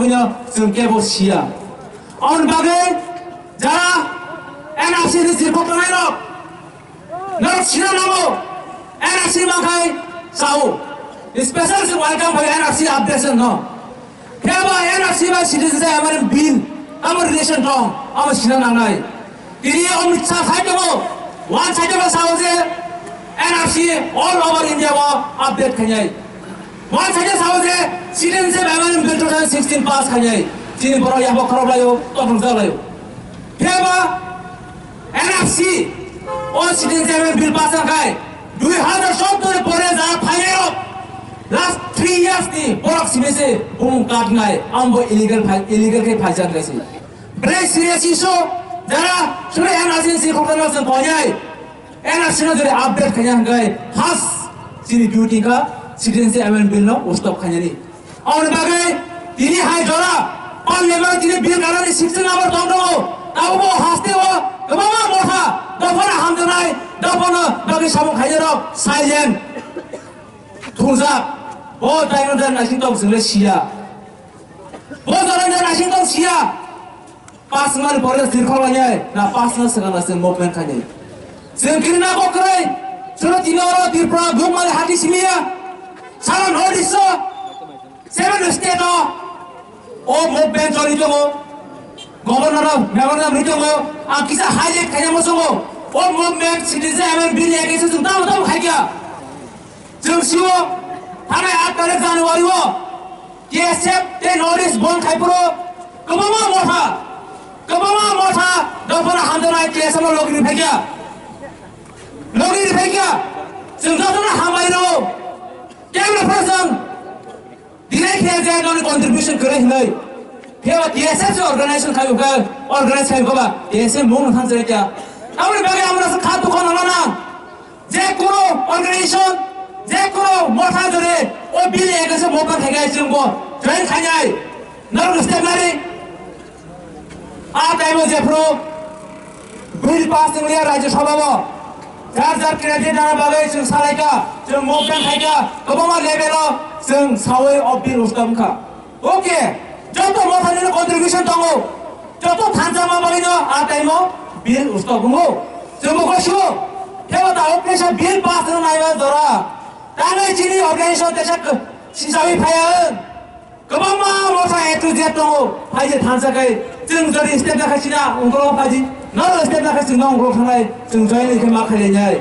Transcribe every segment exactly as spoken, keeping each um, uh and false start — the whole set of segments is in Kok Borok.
no chwng kebo siya. Aboni bagwi jara N R C ni jirkok tongnai rok, norok sina nango, N R C mankhai sao. Special se welcome bai N R C updation no. Kebo N R C bai citizenship amendment bill abo relation tong, abo sina nangnai. Tini Amit Shah sai tongo, one side o sao je N R C all over India o update khainai. One side o sao je citizenship amendment bill two thousand sixteen pass khainai. Chini borok yabo khorok laio, totong jak laio. Phiya ba N R C o citizenship amendment bill pass wngkhai dui hazar chauddor ni pore ja phainairok last three years ni borok simi se bumung katnai, ambo illegal phai, illegal khe phaijak kaisi. Bwrwi siriya siso jara suri N R C si khokla no se koyai. N R C no jodi update khaina hwnkhe first chini duty kha citizenship amendment bill no stop khainani. Aboni bagwi tini hai jora parliament tini bill kanani sixteen number tong tongo. Tabukbo haste o kwbangma motha dophano hamjaknai, dophano bagwi samung khainai rok silent thungjak. Bo daino dan naising tong chwngle siya. Bo jora dan naising tong siya. Pass wngmani pore sirkhok lainai, na pass wngna swkang na chwng movement khainai. Chwng kiri na kok kwrwi, chwngno tini oro Tripura, Dukmali hati simiya, sara North East o, seven state o, o movement choli tongo, governor o memorandum ri tongo, ang kisa highlight khaina muchungo, o movement citizen amendment bill ni against o chwng tamo tamo khaikha. Chwng sio, thanai aat tarikh January o, T S F tei North East bond khai phuru kwbangma motha, kwbangma motha dophano hamjaknai T S F no logi ri phaikha. Logi ri phaikha. Chwng jotono hambai rwo. Kebra phano chwng delay khe je noni contribution kwrwi hinwi. Phiya ba T S F se organization khai kha, organize khai kha ba T S F mung no thansa kya. Aboni bagwi amra se kha dukha nana na. Je kono organization, je kono motha jore o bill against o motha khaikha chwng bo join khainai. Norok step nari. A time o jephru bill pass wngya Rajya Sabha o. Jar jar candidate nana bagwi chwng salaikha, chwng movement khaikha, kwbangma level o chwng sawi o bill ustom kha. Okay, joto motha ni contribution tongo. Joto thansa ma bagwi no a time o bill ustok wngo. Chwng bo kosio. Thebo ta oknesa bill pass no naiba jora. Tangwi chini organization tesa sisawi phaya. Kwbangma motha A to Z tongo. Phaije thansa kai. Chwng jodi step na khai sina ungkolo phaji. No step na khai sina ungkolo thangai. Chwng join ikhe ma khai nai.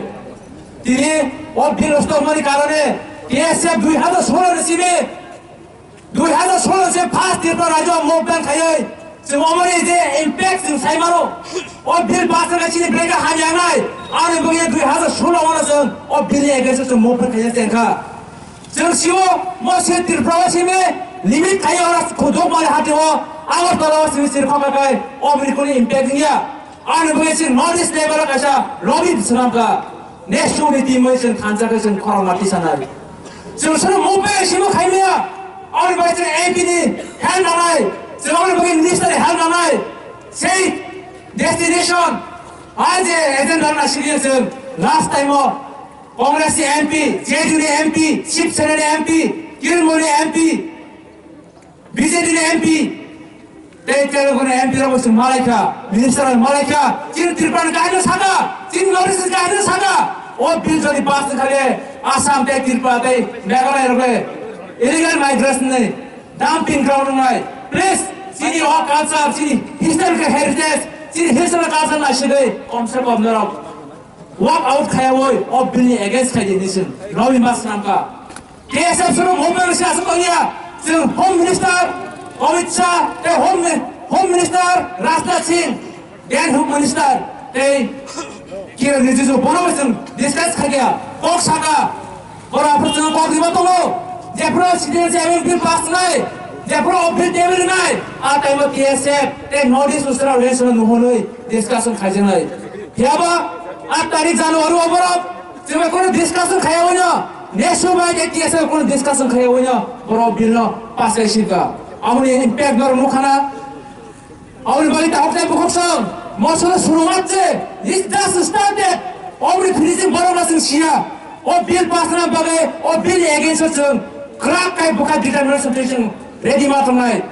Tini o bill ustok mani karone T S F dui hazar solo ni simi Dui hazar solo se first Tripura rajyo movement khaiwi, chwng omoni je impact chwng sai mano. O bill pass wngkha chini bwrwi khe hamya wngnai. Ani bagwi dui hazar solo o chwng o bill ni against o chwng movement khaina chengkha. Chwng sio mo se Tripura o simi limit khaiwi ora khuduk mali hati o Agartala o simi sir khokha khai o bini kuni impact wngya. Ani bagwi chwng North East level o kaisa lobby swnamkha. Next chwngni team bai chwng thansa khe chwng khorang mati sanai. Chwng sono move bai simo khaimaya. Ani bai chwng M P ni help nanai. Chwng ani bagwi minister ni help nanai. Sei destination. Aje agenda na siriya chwng last time o Congress ni M P, J D U ni M P, Shiv Sena ni M P, Kiran Moni M P, B J D ni M P, tei Telugu ni M P rok bo chwng malaikha, minister rok malaikha, chini Tripura ni kahini saka, chini North East ni kahini saka. O bill jodi pass wngkha le, Assam tei Tripura tei Meghalaya rok le illegal migration ni dumping ground wngnai. Please, chini o culture, chini historical heritage, chini historical culture naisigwi komse kom norok walk out khaiyawi o bill ni against khaidi hinwi chwng lobby ma swnamkha. T S F suru movement se asuk tongya. Chwng Home Minister Amit Shah tei Home Mi-, Home Minister Rajnath Singh, then Home Minister tei Kiren Rijiju bono bo chwng discuss khaikha, kok saka. Boro aphuru chwng kok rima tongo. Jephuru citizenship bill pass nai, jephuru o bill table nai, a time o T S F tei North East Usra Relation nuhonwi discussion khaijaknai. Phiyaba aat tarikh January o borok chwng bai kono discussion khaiya wino, next week bai T S F kono discussion khaiya wino borok bill no pass khai sika. Aboni impact norok nukha na. Aboni bagwi ta hoktai bukhuk song mosono surumat je, it's just started. Aboni finishing borok na chwng siya. O bill pass na bagwi, o bill ni against o chwng kwrak khai bwkha determination tei chwng ready ma tongnai.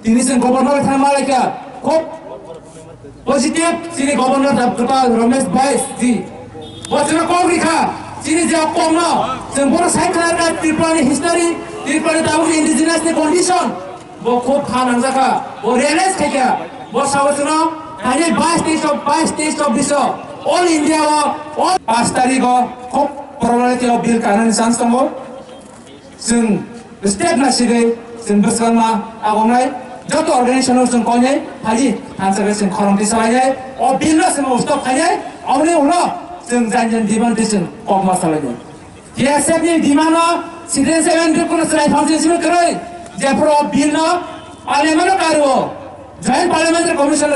Tini chwng governor thangma laikha, khub positive chini governor da kwtal Ramesh Bhai ji. Bo chwngno kok rikha, chini je kokno chwng bono sai khlai rwkha Tripura ni history, Tripura ni tabuk indigenous ni condition. Bo khub kha nangjakha, bo realize khaikha, bo sao chwngno thani bais teis chok, bais teis chok biso all India o, all pas tarikh o khub probability o bill kanani chance tongo. Chwng step na sigwi chwng bwskanma agongnai joto organization no chwng koinai phaidi thansa khe chwng khorang twi salainai o bill no chwng stop khainai. Aboni ulo chwng jan jan demand twi chwng kokma salainai. T S F ni demand no citizenship amendment kono chwrai function simi kwrwi jephuru o bill no parliament o kario joint parliamentary commission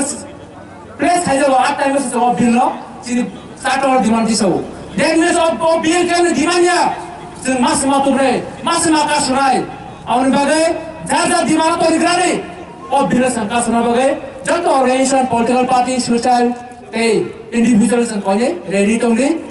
Press khaijago, a time se o bill no chini charter demand tisao. That means o, o bill khe demand ya. Chwng masma tubre, masma kasunai. Aboni bagwi jar jar demand to rigrani. O bill sang kasuna bagwi joto organization, political party, social tei individual sang koine ready tongdi.